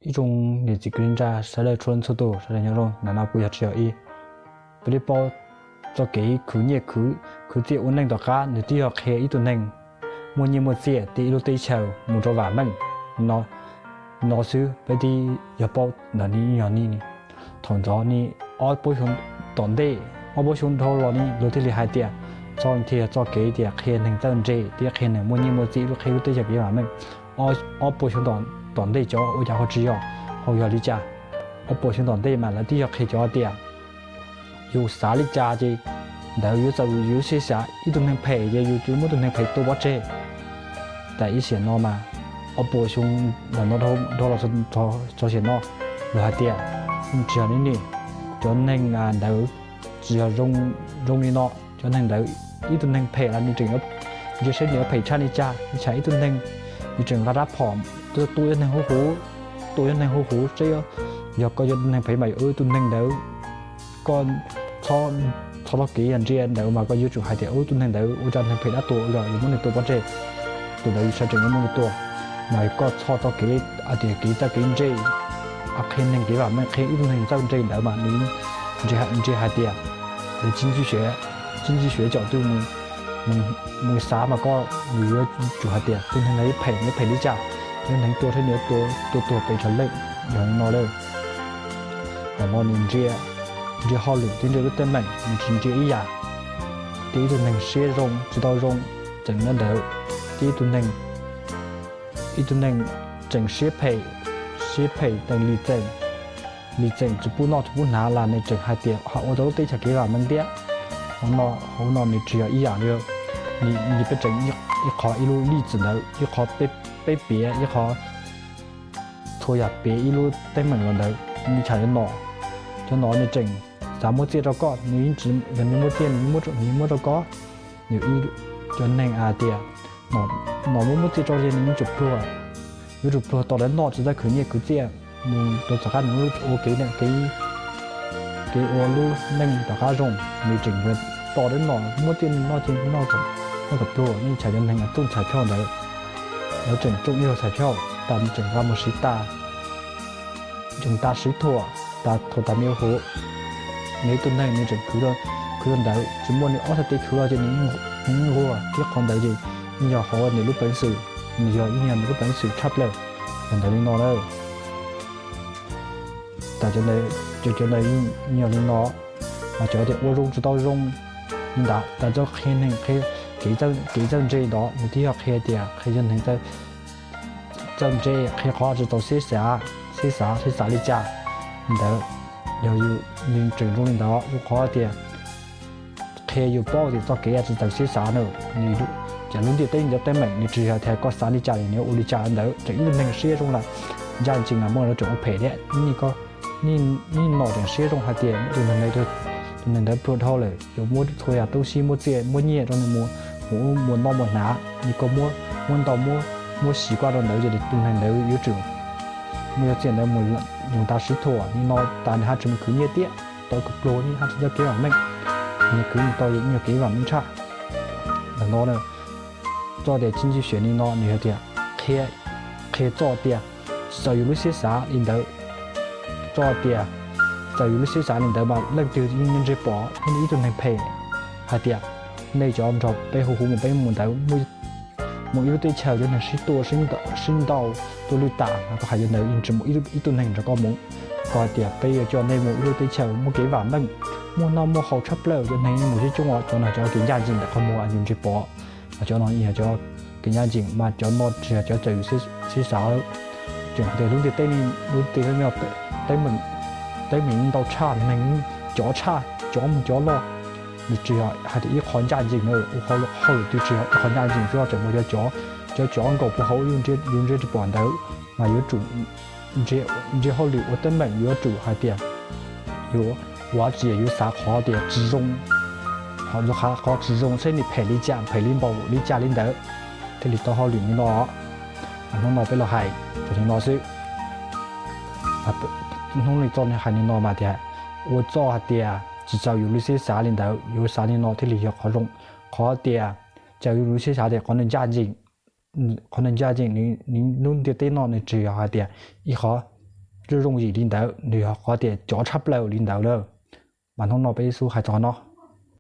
Ib tsoom niam txiv kwv tij neej tsa sawv daws txhua leej txhua tus, sawv daws nyob zoo. Ntawm no kuv yog Tsis Yog Ib, peb li paub txoj kev khwv nyiaj khwv txiaj ua neej tom qab nws twb yog qhia ib tug neeg muaj nyiaj muaj txiaj tib ib lub teb chaws mus rau vam meej no xwb. Peb twb yog paub ntawm ni yog ni, thaum ntxov ni, ob puas xyoo tom ntej, ob puas xyoo dhau los ni luag thiaj li hais tias txoj thiaj yog txoj kev tias qhia neeg txawj ntse thiab qhia neeg muaj nyiaj muaj txiaj qhia lub teb chaws kev vam meej. Ob puas xyoo tom ntej cov ua cas ho tsis yog, ho yog li cas? Ob puas xyoo tom ntej mas lawv twb yog qhia cov tias yus xav li cas ces ntawd yuav txaus yus lub siab xav. Ib tug neeg phem ces yus tsis muab tus neeg phem tua pov tseg. Tas ib sim no mas, ob puas xyoo los no dhau los txog sim no, luag hais tias tsis yog li ni, cov neeg ntawd tsis yog zoo li no. Cov neeg ntawd, ib tug neeg phem los nws tseem, ntsia seb nws yuav phem tshaj li cas. Nws tshaj ib tug neeg, nws tseem nqa rab phom tua cov neeg huv huv, tua cov neeg huv huv seb yog koj yog neeg phem mas ib tug neeg ntawd koj txhob tau kev ntsia ntawd mas koj yuav tsum hais tias ib tug neeg ntawd ua cov neeg phem dab tuag los yuav muab nws tua pov tseg. Tus ntawd yus sawv tsees yuav muab nws tua. Mas koj txhob tau kev hais tias kev txawj kev ntse, qhia neeg kev vam meej qhia ib tug neeg txawj ntse ntawd mas nws ntsia hais tias, tsis ntxib xyuas, tsis ntxib xyuas cov twg mus xav mas koj, nws yuav tsum hais tias tus neeg ntawd yuav phem, yuav phem li cas, yuav neeg tua thiab nws yuav tua tuag pes tsawg leej. Yog li no lawm, ntawm no nws ntsia, ntsia hauj lwm thiab ntsia lub teeb meem nws tsis ntsia ib yam. Tib ib tug neeg siab zoo tsis tau zoo tseem nyob ntawd, tib ib tug neeg, ib tug neeg tseem siab phem, siab phem teem li txeem, li txeem tsis pub noj tsis pub hnav los nws tseem hais tias ho ua tau lub teb chaws kev vam meej thiab. Hauv no nws tsis yog ib yam li, nws peb tseem ib qho ib lub lij txim ntawd, ib qho peb piav ib qho, txhua yam piav ib lub teeb meem los ntawd. Nws tshaj cov no, cov no nws tseem xav muab txiaj rau koj, nws yeej tsis yog nws muab txiaj, nws muab rau koj. Nws, cov neeg hais tias no muab muab txiaj rau ces nws yuav tsum pluag, yuav tsum pluag tos lawv noj tsis txawj khwv nyiaj khwv txiaj mus rau tom qab nws ua kev, kev ua lub neej tom qab zoo. Nws tseem yuav tos lawv noj, muab txiaj noj ces noj kom pluag. Nws tshaj cov neeg txooj tshaj phauj ntawd, lawv tseem tsoom ib tshaj phauj tas nws tseem nqa mus siv tas, tseem tas siv thuam, tas thuam tas me huv. Nws ib tug neeg nws tseem khwv, khwv rau ntawd tsis muaj nws ob txhais tes khwv los ces nws nquag thiab. Qhov ntawd ces yeej yog hauv nws lub peev xwm, nws yog ib yam nws lub peev xwm tshaj plaws. Yog ntawd li no lawm, tas cov ntawd, cov ntawd yog li no, mas cov tias ua zoo tsis tau zoo li ntawd, tas cov qhia neeg qhia kev txawj ntse ntawd nws twb yog qhia tias qhia yog neeg txawj ntse, qhia qhov tsis txaus siab xav, siab xav, siab xav li cas ntawd. Yog yus, nws tseem zoo li ntawd, zoo qhov tias qhia yus paub tias txoj kev tsis txaus siab xav na, nws, ces lub ntiaj teb cov teeb meem nws tsis yog tias koj xav li cas li nws ua li cas ntawd. Tseem ib tug neeg siab zoo lawm, ncaj ncees los muaj lawv tseem ua phem thiab. Nij, nij no tseem siab zoo hais tias tus neeg ntawd, tus neeg ntawd pluag dhau lawm, yuav muab txhua yam toob sib muab txiaj muab nyiaj rau nws mus, mus ua muas noj muas hnav, nws koj muab, muab ntau muab, muab siv koj rau ntawd ces tus neeg ntawd yuav tsum muaj yog txiaj ntawd mus yoos tas siv thuam li no tas nws haj tsis mus khwv nyiaj tiag, tau kws pluag nws haj tsis tau kev vam meej, nws khwv mus tau yog kev vam meej tshaj. Ntawm no txoj tias tsis ntxim siab li no nws yog tias qhia, qhia txoj tias txawm yus lub siab xav li ntawd, txoj tias txawm yus lub siab xav li ntawd mas leej twg yeej ntsej pom thiab ib tug neeg phem hais tias nej cov nrog peb hu hu mus peb mus ntawd mus ib lub teb chaws cov neeg sib tua sib ntaus tuaj lwj tas, koj hais cov ntawd yeej tsis mus ib tug neeg nrog koj mus. Koj hais tias peb yuav coj nej mus ib lub teb chaws muaj kev vam meej, muaj noj muaj haus tshaj plaws, cov neeg yeej mus coob coob os. Cov no cov kev ncaj ncees ntawm qhov muag yus ntsej pom, cov no yog cov kev ncaj ncees mas cov no tsis yog cov txawm yus siab xav. Tseem hais tias lub ntiaj teb, lub ntiaj teb teeb meem ntau tshaj, neeg cov tshaj, cov mus cov los, nws tsis yog hais tias ib qho ncaj ncees na, ua hauj lwm twg tsis yog ib qho ncaj ncees xwb, tseem muaj cov, cov cov nkaum puag hauv yus ntsia tsis pom ntawd mas yuav tsum ntsia hauj lwm ua teeb meem yuav tsum hais tias yuav ua tsis yog yuav xav qhov tias tsis zoo, qhov tsis zoo seb nws phem li cas, phem li npaum li cas li ntawd thiaj li tau hauj lwm li no. Hnub no peb los hais li no xwb. Hnub li txoj hais li no mas tias ua txoj hais tias tsis txawm yus lub siab xav li ntawd, yuav xav li no thiaj li yog qhov zoo. Qhov tias txawm yus lub siab xav tias qhov nws ncaj ncees, qhov nws ncaj ncees, nws lub ntiaj teb no nws tsis yog hais tias ib qhov zoo zoo yim li ntawd, nws yog qhov tias cov tshaj plaws li ntawd lawm. Mas hnub no peb Yexus hais txog no,